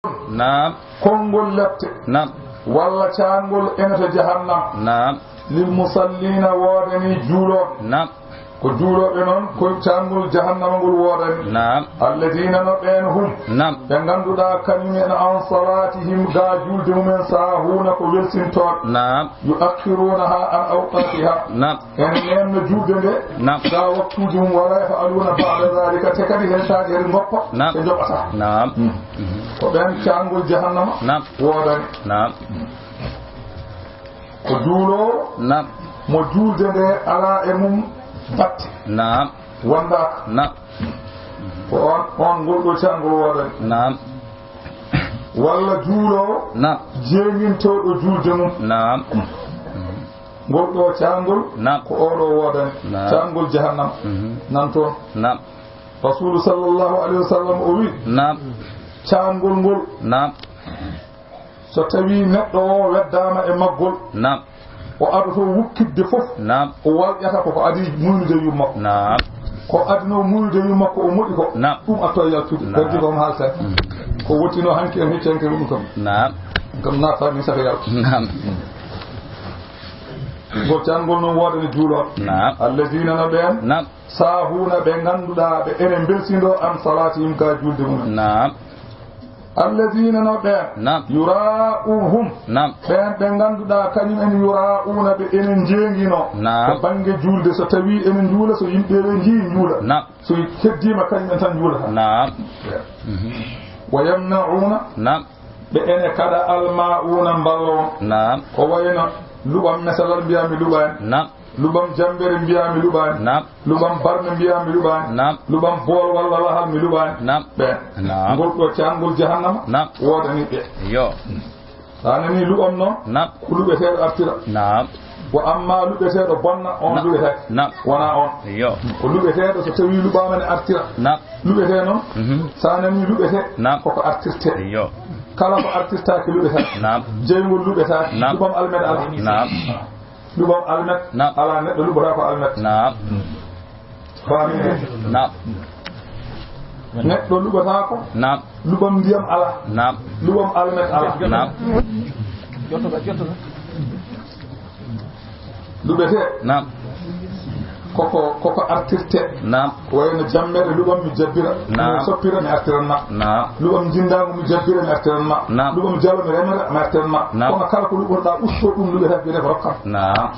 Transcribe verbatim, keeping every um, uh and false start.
Naam. Konngol lepte. Naam. Walla caangol ene to jahannam. Naam. Lil musallina woodani juulooɓe. Naam. Ko juulooɓe noon, ko caangol jahannama ngol woodani. Naam. Alladina no ɓeen hum. Naam. Ɓe ngannduɗaa kañum en an salatihim ga juulde mumen saahuuna ko welsintooɓe. Naam. Yu akhirunaha an awqatiha. Naam. Ene neenna juulde nde. Naam. Ga waktuuji mum wala yafaluna ba'da dhalika te kadi hentaade hede ngoppa. Naam. Ɓe njoɓata. Naam. Ko ɓeen caangol jahannama. Naam. Woodani. Naam. Ko juuloowo. Naam. Mo juulde nde alaa e mum batte. Naam. Wondaaka. Naam. Ko on, on ngol ɗo caangol woodani. Naam. Walla juuloowo. Naam. Jeeŋintooɗo juulde mum. Naam. Ngol ɗo caangol. Naam. Ko oɗo woodani. Naam. Caangol jahannam. Mhm. Nan toon. Naam. Rasulu sallallahu alayhi wa sallam o wi. Naam. Caangol ngol. Naam. So tawii neɗɗo o weddaama e maggol, naam, o adoto wukkitde fof, naam, o walƴata ko ko adii muynude yumma ko. Naam. Ko adinoo muynude yumma ko o moɗi ko, naam, ɗum atto e yaltude. Naam. Kadi ko mi haalta. Mm. Ko wottinoo hanki en hecci hanki ɗum kam. Naam. Kam naata mi saka yaltu. Naam. Ngol caangol noon woodani juulooɓe. Naam. Alladina no ɓeen. Naam. Saahuuna ɓe ngannduɗaa ɓe ene mbelsindoo an salatihim ka juulde mum. Naam. Alladina no ɓeen. Naam. Yura'uhum. Naam. Ɓeen ɓe ngannduɗaa kañum en yura'uuna ɓe ene njeengino. Naam. To bannge juulde so tawii ene njuula so yimɓe ɓe njii njuula. Naam. So heddiima kañum en tan njuulata. Naam. Wa yamna'uuna. Naam. Ɓe ene kaɗa alma'uuna mballo on. Naam. Ko wayno luɓam mesalal mbiyaa mi luɓaani. Naam. Luɓam jambere mbiyaa mi luɓaani. Naam. Luɓam barme mbiyaa mi luɓaani. Naam. Luɓam bool walla lahal mi luɓaani. Naam. Ɓeen. Naam. Ngol ɗo caangol jahannama. Naam. Woodani ɓe. Yo. Sa nani luɓam noon. Naam. Ko luɓeteeɗo artira. Naam. Wa amma luɓeteeɗo bonna on. Naam. Luɓetaake. Naam. Wona on. Yo. Ko luɓeteeɗo so tawii luɓaama ne artira. Naam. Luɓetee noon. Mhm. Sa nani luɓetee. Naam. Koko artirtee. Yo. Kala ko artirtaake luɓetaake. Naam. Jeyngol luɓetaake. Naam. Luɓam almet alaa. Naam. Luɓam almet. Naam. Alaa neɗɗo luɓata ko almet. Naam. Faami? Naam. Neɗɗo luɓataako. Naam. Luɓam ndiyam alaa. Naam. Luɓam almet alaa. Naam. Luɓetee. Naam. Koko, koko artirtee. Naam. Ko wayno jammere luɓam mi jabbira. Naam. Mi soppira mi artiran ma. Naam. Luɓam njindaangu mi jabbira mi artiran ma. Naam. Luɓam jalo mi remira mi artiran ma. Naam. Kono kala ko luɓotoɗaa usto ɗum luɓetaake wiyetee ko rokkam. Naam.